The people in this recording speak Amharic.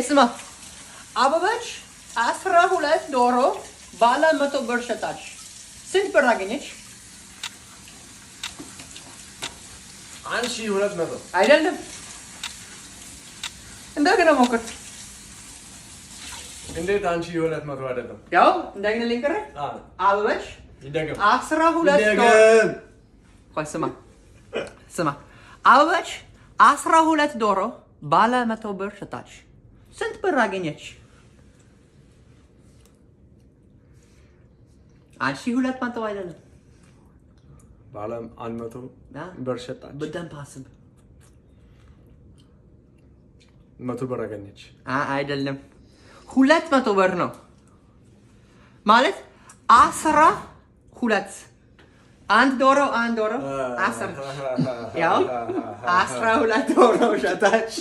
ስማ፣ አበበች 12 ዶሮ ባለ 100 ብር ሸጣች። ስንት ብር አገኘች? 1200። አይደለም። እንደገና ሞክር። እንዴት 1200 አይደለም? ያው እንደገና ልንገርህ። አበበች ይደገም። 12 ዶሮ ይደገም። ቆይ፣ ስማ ስማ፣ አበበች 12 ዶሮ ባለ 100 ብር ሸጣች። ስንት ብር አገኘች? 1200 አይደለም። ባለ 100 ብር ሸጣች። በደንብ አስብ። 100 ብር አገኘች። አይደለም፣ 200 ብር ነው ማለት 12፣ አንድ ዶሮ አንድ ዶሮ 10፣ ያው 12 ዶሮ ሸጣች።